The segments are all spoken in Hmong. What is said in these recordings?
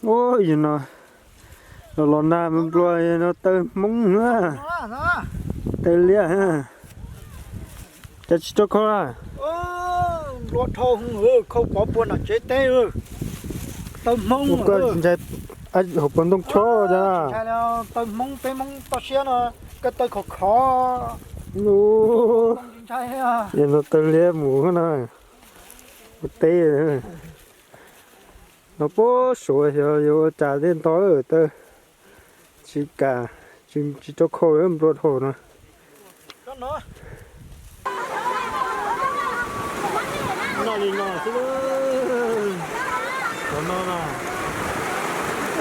Ua yog no los los nag nplua no taw hmoob na, taw liab, cas tsis rau khau la? Nplua dhau, khau pov puag nram tsev teb. Taw hmoob, koj ntshai hauv paus ntoo chob cas? Taw hmoob, peb hmoob toj siab no, koj taw khov khov. Yog no taw liab mus na, ua teb. No puag suav xyov yuav ua cas tej nto lawm, taw tsis kam, tsis rau khau, nplua dhau no. Noj li no xwb, qhov no na,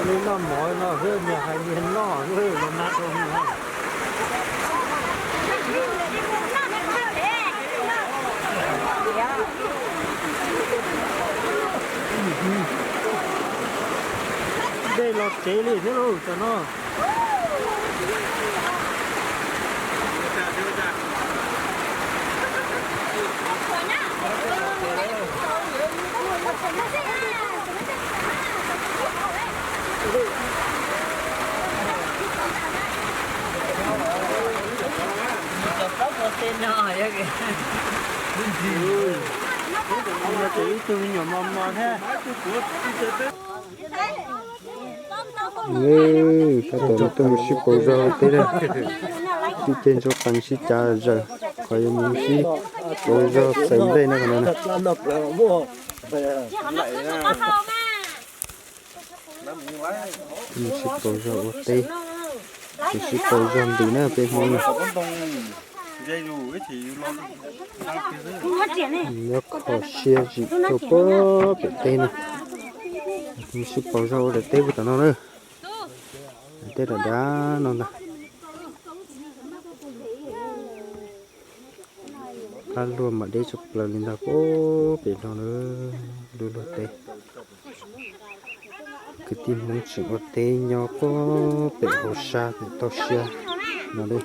li noj mov no xwb, niag hais niag noj xwb, los nag rau no. Dej los tsev li thiab lauj, tam no. Ib tug me nyuam mos mos thiab. Tab tom tuaj mus sib pauv zog teb na, tib ce ntsuag qees sib cav zawm, qhov yuav mus sib pauv zog txais nplej no no na. Mus sib pauv zog ua teb, mus sib pauv zog ntws na peb Hmoob na. Nyob kho siab zim tuaj puag pem teb no, mus sib pauv zog ua daim teb puag tom no na. Daim teb dav dav no ntag. Qab luaj mas deb tshaj plaws li ntag puag pem no na, lub luag teb. Kwv tij Hmoob tseem ua teb nyob puag pem hauv sab pem toj siab no li.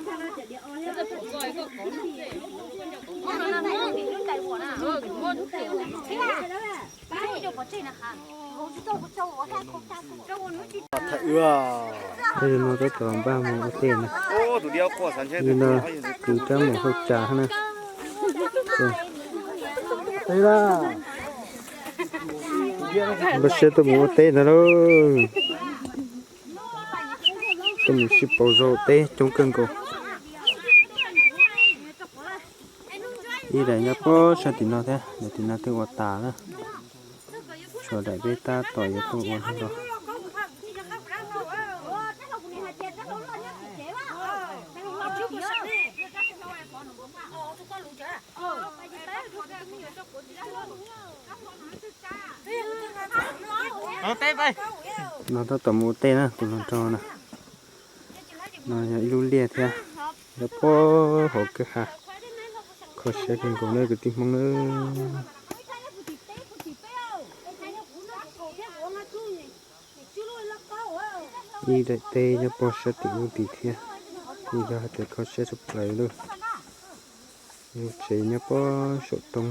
Tej no tab tom npaj mus ua teb na. Li no kwv rab mus hauj cas na. Npaj siab tuaj mus ua teb ntag lauj. Tuaj mus sib pauv zog teb coob kawg nkaus. Ib daim nyob puag sab tim no thiab, daim tim no twb ua tas na. Tshuav daim peb tab tom yuav tuaj ua no. No tab tom mus ua teb na tus hluas nraug na. No yog ib lub liaj thiab, nyob puag hauv kwj ha. Kho siab kawg nkaus na kwv tij Hmoob na. Ib daim teb nyob puag sab tim ub tid thiab, yog hais tias kho siab tshaj plaws lawm. Lub tsev nyob puag saum roob.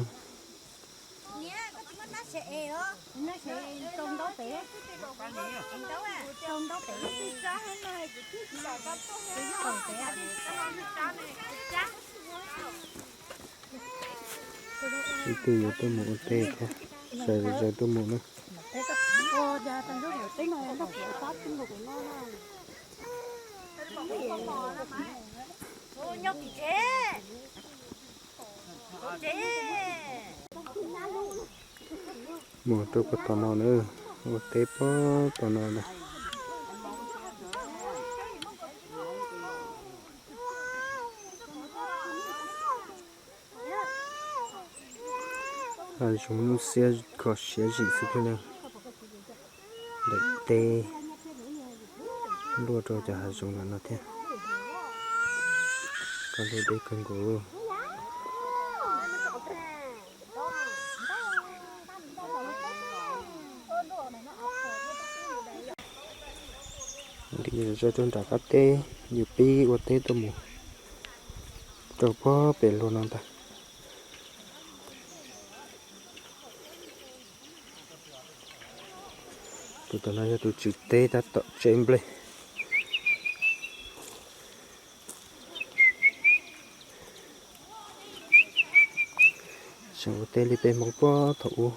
Ib tug yuav tuaj mus ua teb thiab, sawv sawv tuaj mus na. Mus rau puag tom no na, ua teb puag tom no na. Hav zoov lub siab kho siab zim xwb thiab na. Daim teb luaj rau cov hav zoov ntawm no thiab. Kab lub deb kawg nkaus. Li zog rau nram qab teb, yus pib ua teb tuaj mus rau puag pem luag no ntag. Tus tom no yog tus tswv teb tab tom tsev nplej. Tseem ua teb li peb Hmoob puag thaum ub.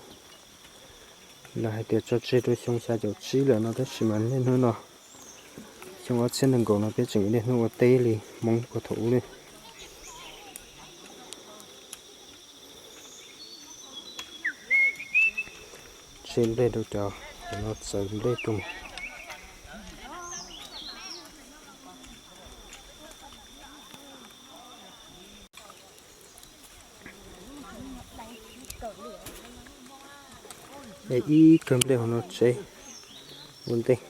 Lawv hais tias tso tseg rau xyoo xya caum tsib lawm no tab sis mas niaj hnub no, xyoo ob txhiab nees nkaum no peb tseem niaj hnub ua teb li Hmoob puag thaum ub li. Tseb nplej rau cov, cov no txawv nplej rau. Es ib kawg nplej hauv no tseb ua ntej.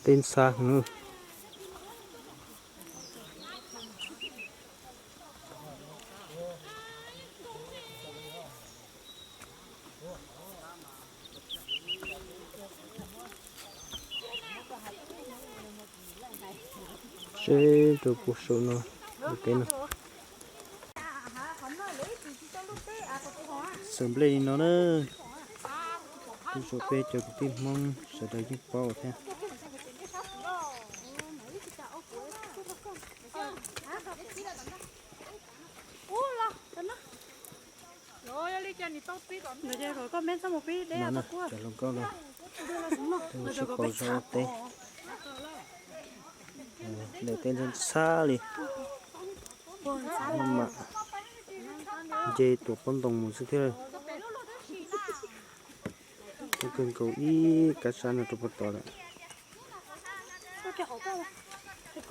Teb ntxhab heev. Seb rau puag saum no, ua teb no. Txawv nplej li no na, tus saum peb cov kwv tij Hmoob sawv daws yeej paub thiab. Cov hluas nkauj no, tus sib pauv zog ua teb, lawv teb ntxhab ntxhab li. Mam nce tuam pob ntoos mus xwb thiab. Coob kawg nkaus ib kab sab no rau puag tod lawm. Sib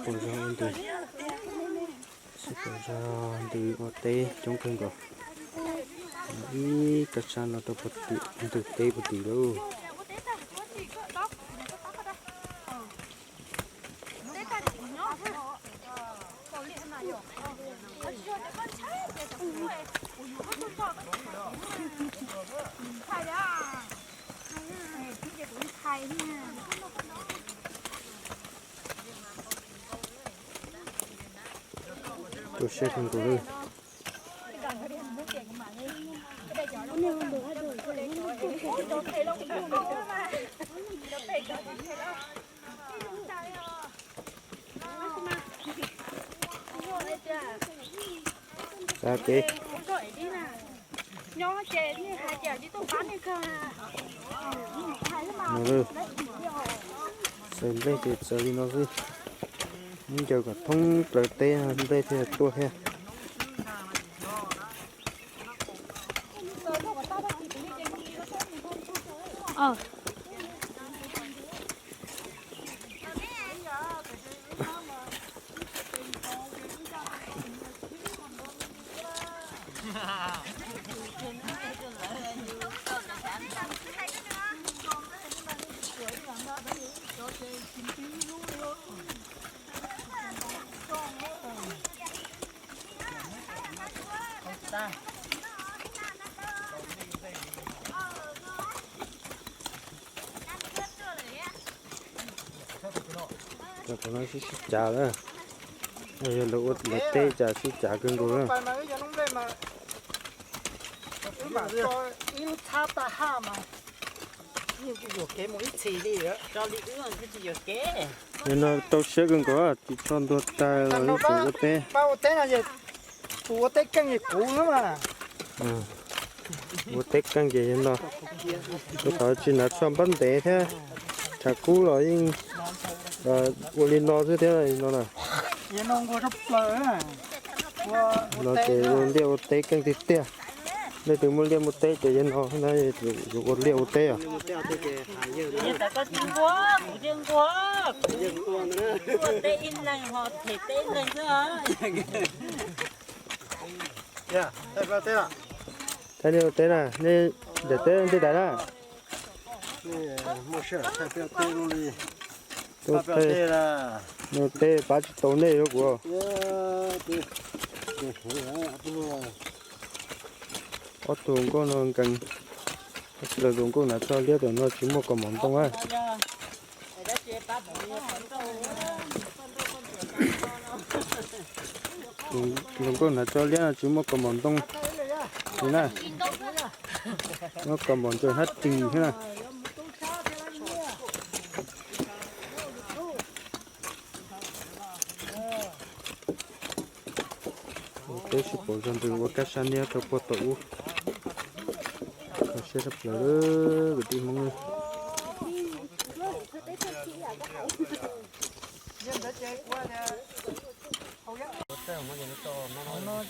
pauv zog ntws, sib pauv zog ntws ua teb coob kawg nkaus. Ib kab sab no rau puag tim ntug teb puag tim lauj. Tu siab kawg nkaus li. Txav kev. Txawv nplej ces txawv li no xwb. Muab ncaws kom thoob plaws teb nplej thiaj tuaj thiab. Cov no sib sib cav lawm. Yog lawv ua lawv teb cas sib cav kawg nkaus na. Yog no rau siab kawg nkaus, tsis tso ntuag tag los ib tug ua teb. Tus ua teb keej ces kuv xwb mas. Ua teb keej ces yog no. Ua tau tsis hnav tshuaj npab ntev thiab, tshav kub los yeej ua li no xwb thiab no na. No ces ua liaj ua teb keej tiag tiag. Leej twg muaj liaj muaj teb ces yog no na, yuav ua liaj ua teb os. Thaij nej ua teb na, nej ncaws teb ntej tas na. Ua teb pab tsis tau nej los kuv. Ob tug hluas nkauj no nkees, ob tug hluas nkauj hnav tsho liab, tam no tsis muaj kaus mom ntoo a. Hluas nkauj hnav tsho liab no tsis muaj kaus mom ntoo li na. Muaj kaus mom ntsaws hnab ris thiab na. Peb sib paub zog ntawd ua kab sab niab rau puag tom ub. Kho siab tshaj plaws kwv tij Hmoob.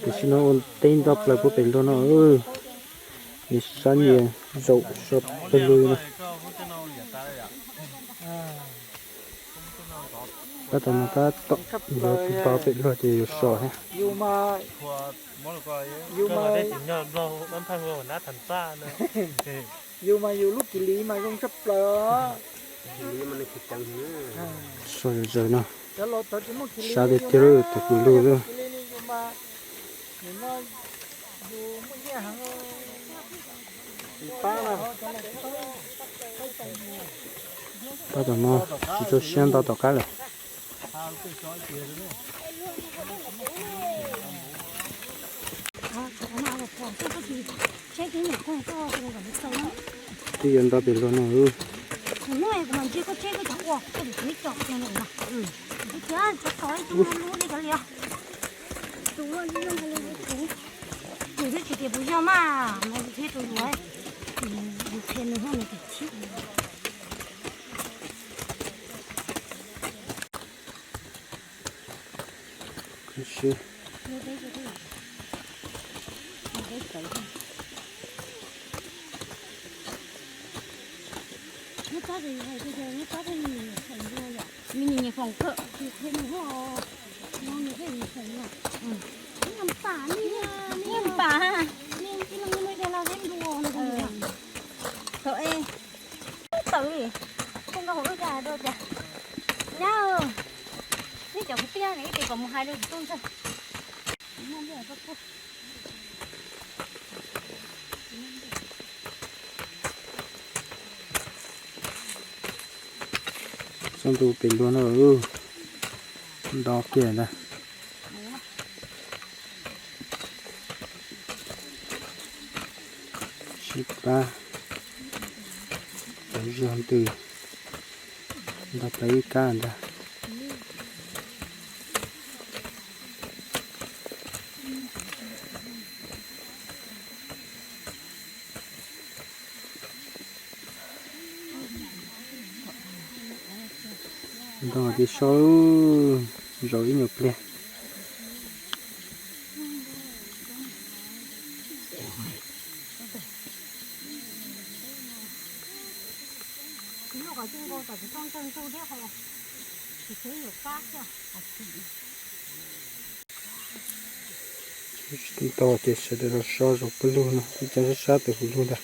Tam sim no ua teb nto plaws puag pem luag no, nws sab nyias zaum so pawg lug no. Tab tom no tab tom nto pem luag ces yuav so thiab. Yus mas yus lub kiv li mas zoo tshaj plaws os. So zom zaws no, sab tiag tiag lawm, tus kwv lug lawm. Tab tom no tsis txaus siab nto tom qab lawm. Twb yuav nto pem luag no. Yus twb tsis tias puas yog mas mas thiab rau yus, yus qhia nws hauj nws tus chib. Me nyuam nyuam foom kawg. Npam, npam. Thaum es tawm li, koj nkauj hauv wb cas rau cas. Nyab, nej cov kwv tij ne ib ces kom mus hais rau tus tub ntxawg. Txoj ntuj pem luag no, nto kiag ntag. Sib pab, peb zog ntws, nto plaws ib kab ntag. Nto tis so, zaum ib nyuag pliag. Tsis tau ces sawv daws los so zaum pawg lug no, ib co sab sab tus hauv lug ntag.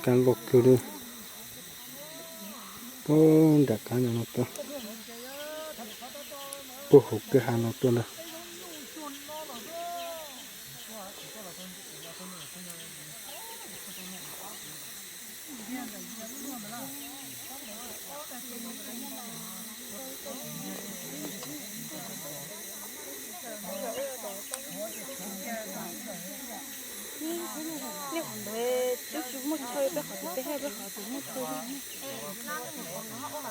Kab loj kawg li. Puag nram qab no no tuaj, puag hauv kwj ha no tuaj ntag. Nws ntxuav pais xyov peb qhov peb teb, teb ua tus no tas.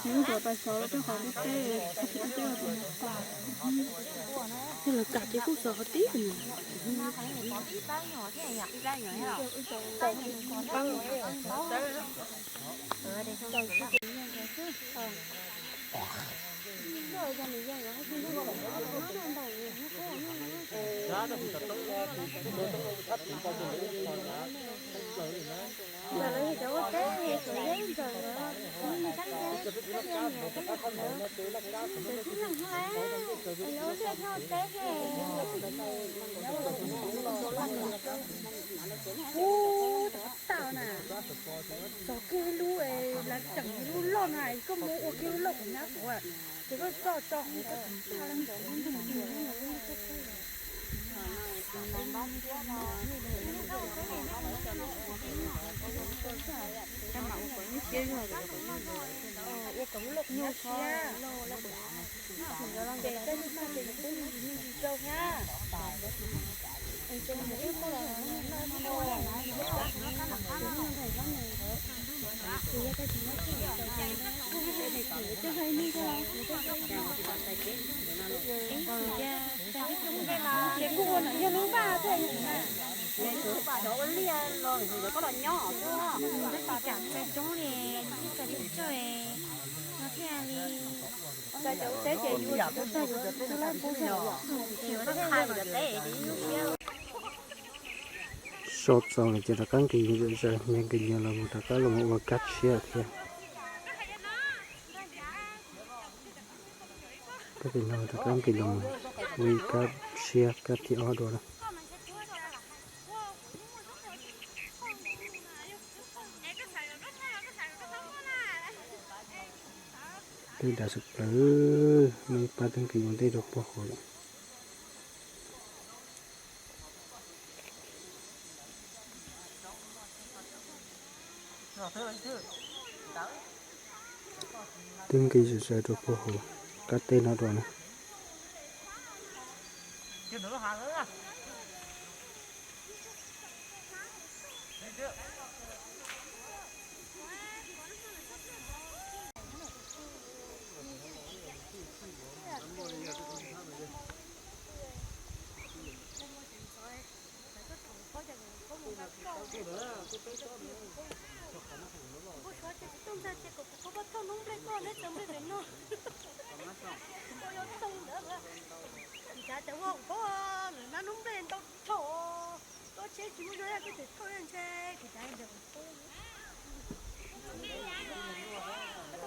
Yog lawv kam ces kuj xyov qhov tib tus no. Ntawm lawv yog cov ua teb, cov yeb ntxawm, tab sis cov niam cov txiv lawv, lawv tib leeg ua, lawv ua liaj thiab ua teb thiab. na, txog kiag lub, lawv tseem lub loj na, koj mus ua kiag lub loj kuv nyab kuv, ces koj txoj tso hauv koj tus tha. Ua kom lub loj kuv nyab siab. Ces tej lub no ces yus pub me ntsis me ntsis rau thiab. Ces kuj ua no yog lub vaj thiab na. Cov ua liaj los koj los nyob xwb, tsis kam txais coob li, txais li tsawg no thiaj li. Txais cov ua teb ces yus tsis tau txais, yus tsis tau txais cov teb ces ib lub siab. So txaus lawm ces rov qab nqis zom zaws, nqis nqis nyias los mus rov qab los mus ua kab tshiab thiab. Kab pem no rov qab nqis los mus ua ib kab tshiab kab thib ob dua na. Twb dav xwb plawv, muaj ib pab twb nqis ua ntej rau puag hauv lawm. Twb nqis zom zaws rau puag hauv kab teb no dua na. Kuv kuj suav ces kuv tuaj ntag ces kuv kuv pab thauj noob nplej tuaj neb txawm nplej pem no. Kuv yuav tau ntawd, kuv xav tias ua kuv pab lawm na noob nplej ntau tshaj, tuaj tsheb tsis muaj zog yog kuj tseem thauj ntshe kuv xav ntawd.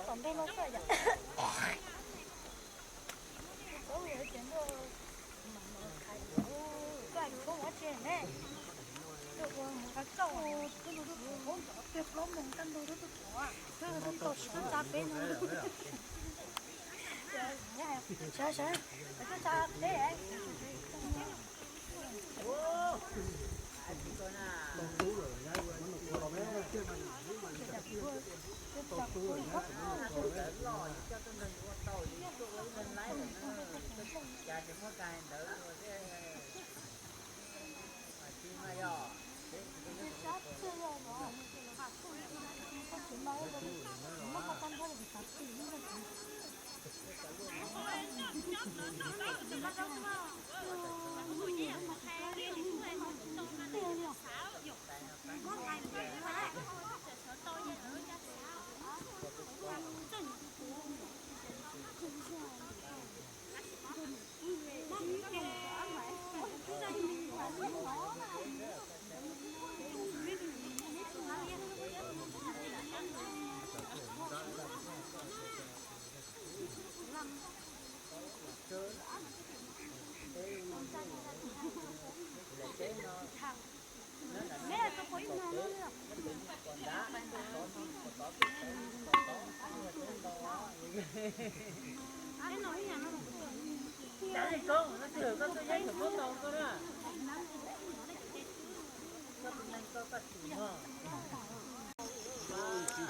Tom ntej no xwb yom. Koj mus qhov tse ne, koj mus qhov txauj, koj mus rau tus hauv nrov peb plaub moos kaj ntug rau tus hauv, koj tau sawv tsa peb no. Sawv sawv, koj tsa peb.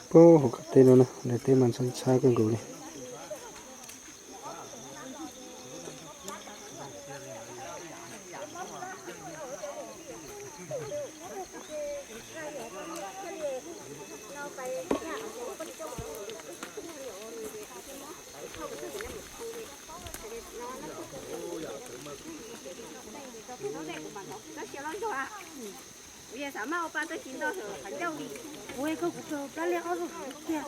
Puag hauv qab teb no na, daim teb mas ntxhab ntxhab kawg nkaus li. Tab sis los zog, kuv yeej xav maj ua pa tau tsis ntau qhov ncauj li. Kuv koj kuv plab liaj ob lub kiag.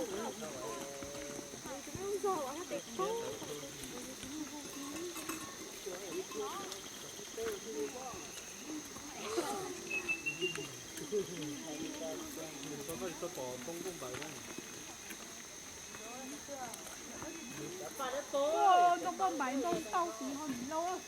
Ntoo poj npaim ntoo tau xwb ho nim lauj.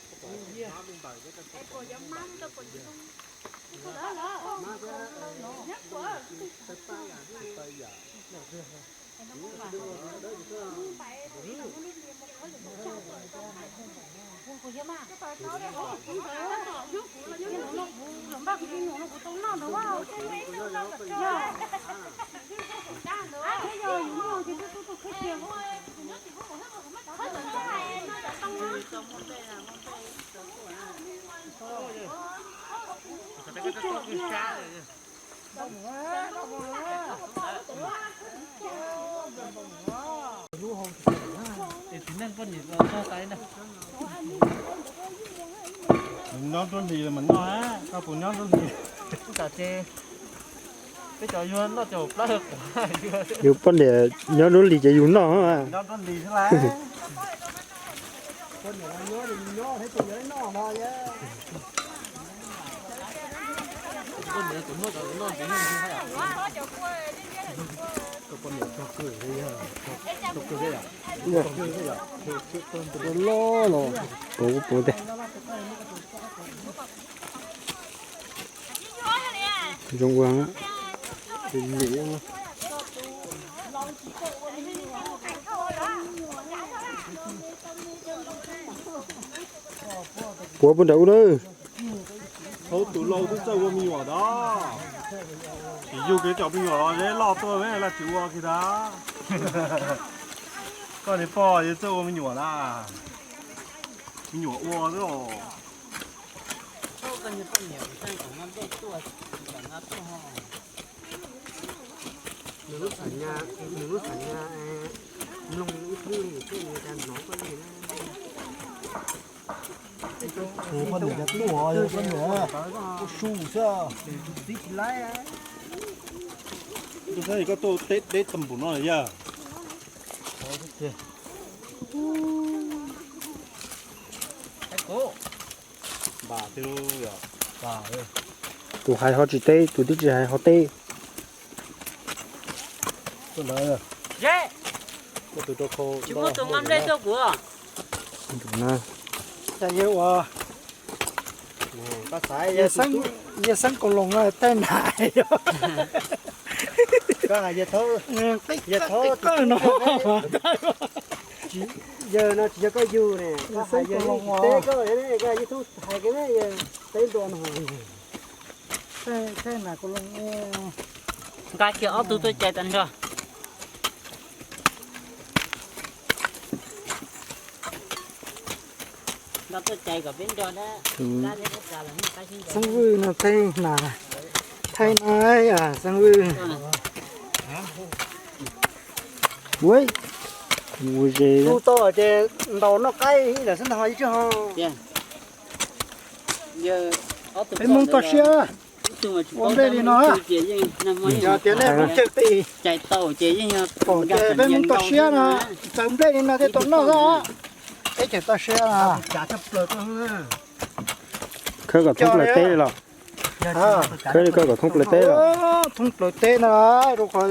Nyob nruab hlis mas noj, koj puas nyob nruab hlis? Tam ces peb cov yug noj cov plaub quav. Yus poj niam nyob nruab hlis ces yus noj. Nyob nruab hlis xwb las. Loj los puv puv tiag. Zoo ua. Puav puag nram ub na. Thaum tus laus twb txawj ua me nyuam ntag. Tsis yug kev cov me nyuam los zeb loj tuaj me laj tsis ua kiag ntag. Koj niag pog yog txawj ua me nyuam na. Me nyuam ua xwb os. Nws lub xam nyas, nws lub xam nyas mloog ib pliag li thiaj li hnov koj li na. Poj niam cov tuaj, poj niam tuaj su xwb. Tus xav koj tuaj teb deb tag npaum no yog. Tus hais ho tsis teb, tus twb tsis hais ho teb. Tsis muaj tus nqa nplej tuaj kuv. Yawg Xeeb Koos Loos no tej nais. Yawg no tsis yog koj yug ne, koj hais yawg teb koj, koj yeej tub hais kiag ne, yawg teb ntua no. Nqa kiag ob tug tuaj cais tag nrho. Nqa tuaj cais kom peb nrog dab. Xeeb Vwj no tej nas, thaij no, Xeeb Vwj. Ua ze. Tub tau ces ntaus noj qaib ib lawm xwb ntag, ib tsij ho. Peb Hmoob toj siab ua nplej li no. Yog tias nej Hmoob cawg pes, cais tau ces yeej yog pom tias peb Hmoob toj siab no, txaws nplej li no thiaj tau noj xwb. Peb tseem toj siab. Khawb kom thoob plaws teb los. Khawb li koj kom thoob plaws teb los. Thoob plaws teb no, rau qhov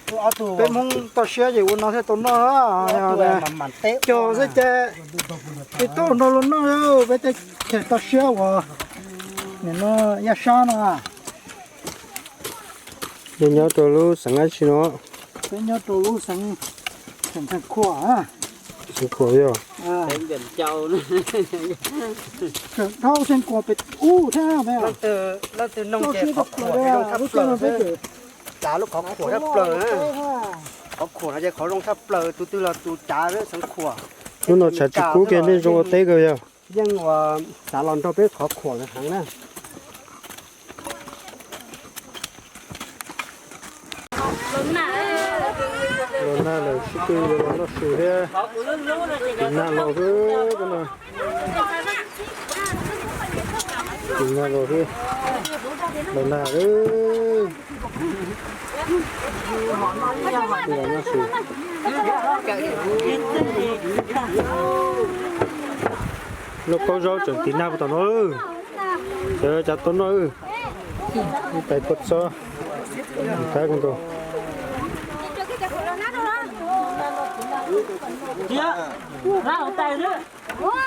peb Hmoob toj siab ces ua no thiaj tau noj. Cog xwb ces tsis tau nrog luag noj, peb tej toj siab uas nim no yaj sab no. Nej nyob rau lub xeev dab tsi no? Peb nyob rau lub xeev, xeev Khuam. Xeev Khuam yog. Tseem dhau xeev Khuam pem ub thiab. Leej twg noog ces qhov Khuam zoo tshaj plaws. Cav lub qhov Khuam tshaj plaws. Qhov Khuam no ces qhov zoo tshaj plaws, tus twg los tus cav xeev Khuam. Hnub no tshav tsis kub kiag nej zoo ua teb kawg yog. Yeej ua xav los nrog peb qhov Khuam heev na. Los nag lawm sib tw los noj su thiab. Tus nag los xwb no. Tus nag los xwb. Los nag lawm. Los noj su. Lub qaub zaub tseem tiv nag puag tom no. Cov cas tau noj. Ib tais kua txob, tab koj nkaus. Thiab, lab hauv tais xwb. Ua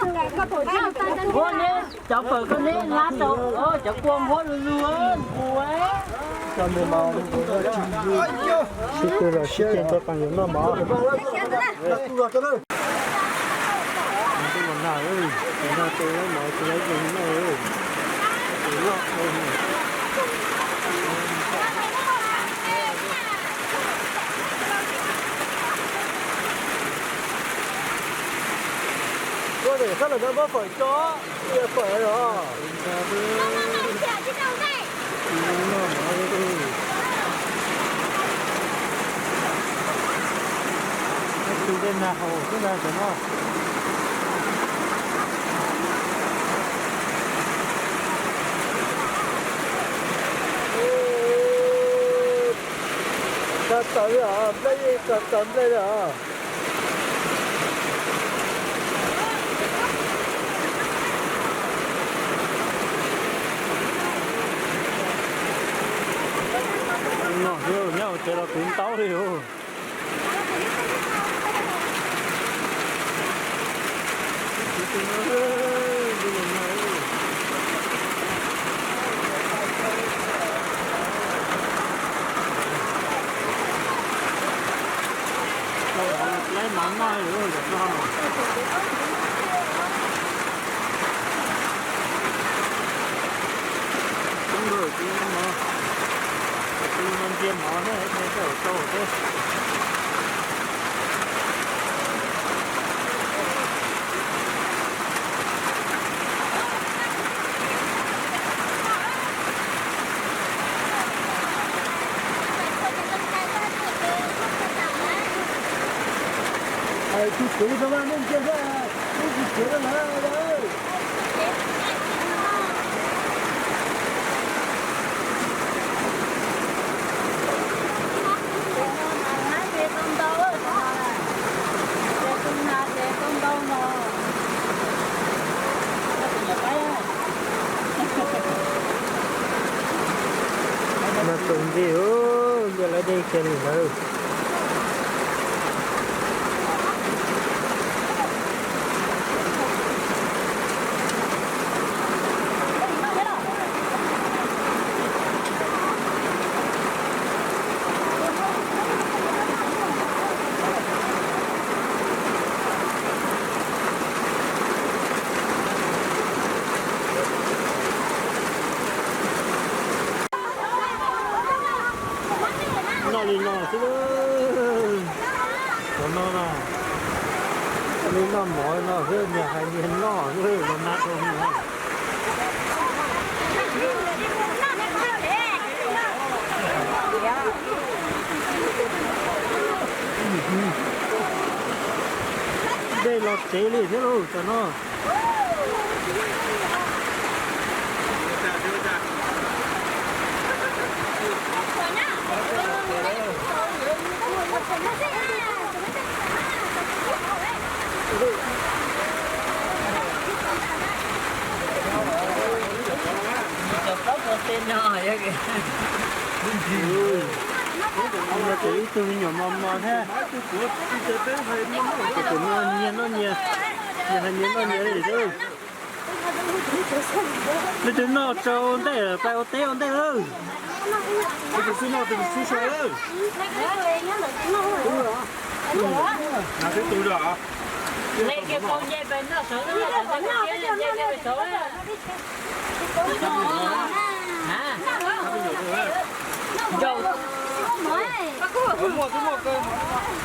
neb cov fawm koj neb lab rau cov kua npuab lug lug. Sib tw los sib ceg rau qees yuav noj mov. Ntuj los nag, tus no tus laib mov tsis laib zeeg noj. Ua ntej sab lawm no muab fawm tso, fawm os. Tus dej nag haus xwb ntag cov no. Txav tawv li os, nplej yeej txav tawv nplej li os. No xwb, nyob hauv tsev los kuv ntaub li os. Laib mov noj li no. Tub nkawg tsis noj mov, tub no ntsia mov thiab, ntsia tej zaum tau thiab. Tus kwv no mas nej ntsia xwb, nej tsis tsev no lawm. No tus ntxim, ntsia lawv dej kiag li lawm. Noj li no xwb. Cov no na, li noj mov no xwb, nyias hais nyias noj xwb, los nag rau nyias. Dej los tsev li thiab lauj, tam no. Ib tug me nyuam mos mos thiab. Tus no nyias noj nyias, nyias hais nyias noj nyias li thiab. Leej twg noj tsau ntej pais ua teb ua ntej lawm. Tus xwb noj, tus xwb sau lawm. Noj twb tu zog.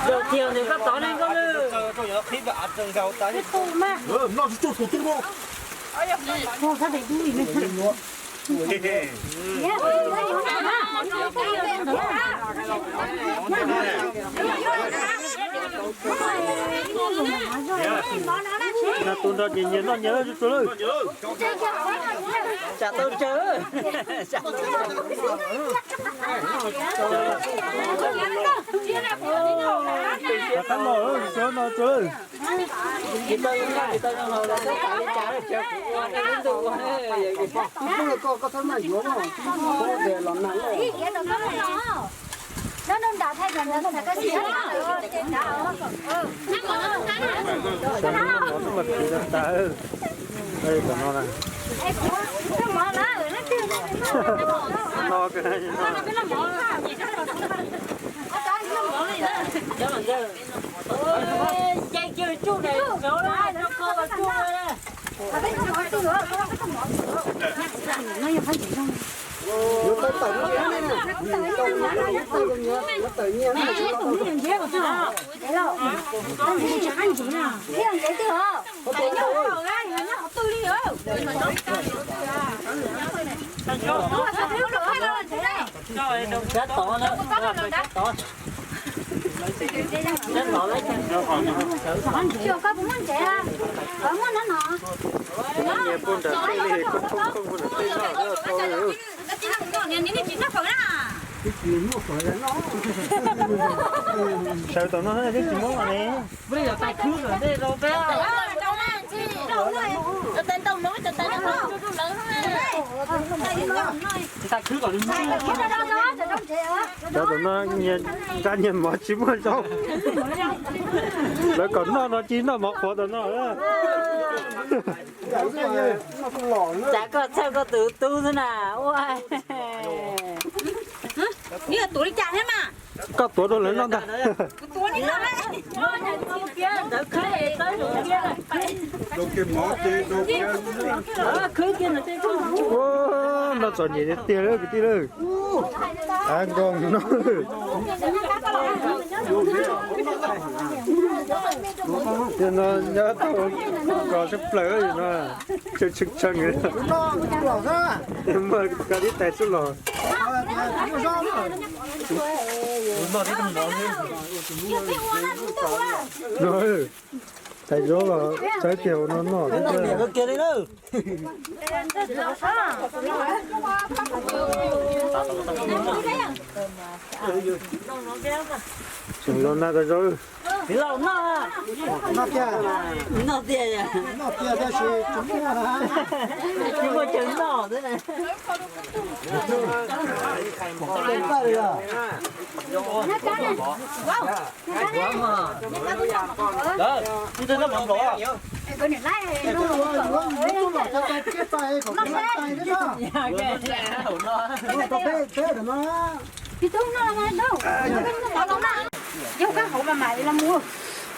Zaum tiag nws koj tod neeg koj lwm. Noj tsis tsuag thaum tu no. Noj tu nrho ces nyias noj nyias lawm, tsuag lawm. Tsam tau tsawg. Qab no, tsuag no, tsuag lawm. Tom no na. No. Sawv tom no twb tsis muab ne. Sawv tom no nyias nrab nyias mov tsis muaj zaub. Lawv kom noj no tsis noj mov qhuav tom no. Tsam koj txhawj koj tus tub xwb na. Ua, koj tuav rau lawv noj ntag. Ua, noj txom nyem tiag tiag lawm kwv tij lawm. Av nkoj no. Tiag no nyob tau nkos tshaj plaws no. Tshee tshee, muaj koj tib tais xub los. Tais zaub los tsawv tiag no no. Tseem los nag tais zaub. Noj tiag, noj tiag, tab sis tsis muaj, tsis muaj chaw noj xwb na.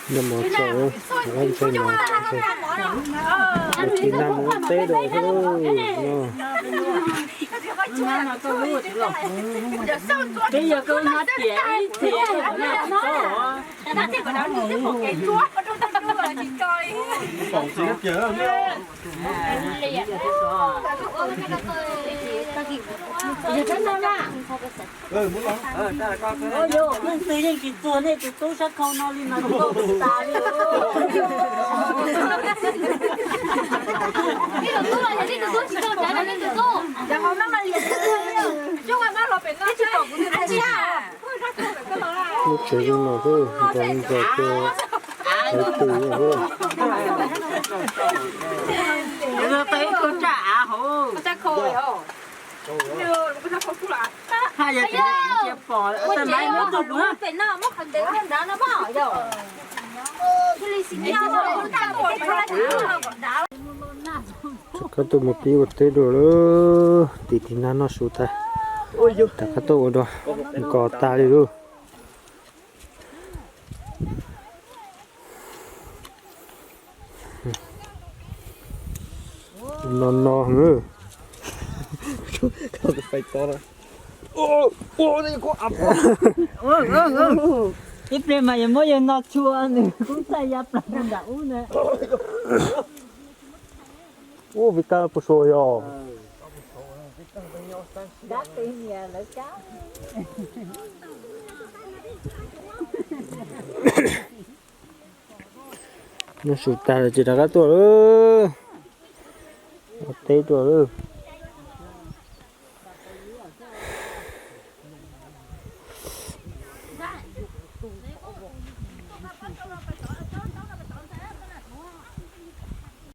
Noj mov txog, ntshai mov, ntshai mov, mus tiv nag mus ua teb dua xwb no. Peb yog koj nab tias ib txhia na. Leej twg yeej tsis txuag nej tus tub sab khau no li mas tsis tau tus tas li. Lub tsev zoo no xwb, nkos nkos kiag, hais tus no xwb. Haj yog tias cia pom ua cas muab tus pem no muab qhov ntev nrad no mog yog. Rov qab tuaj mus pib ua teb dua lawm, tiv tiv nag noj su tag, rov qab tuaj ua dua, nkos tag li lauj. No no. Ib pliag mas yog muab yawg no tshua nws kub txaij ya plaws nram ub na. Ub, vim kab puas sua yog. Noj su tag lawm ces rov qab tuaj lawm. Ua teb tuaj lawm.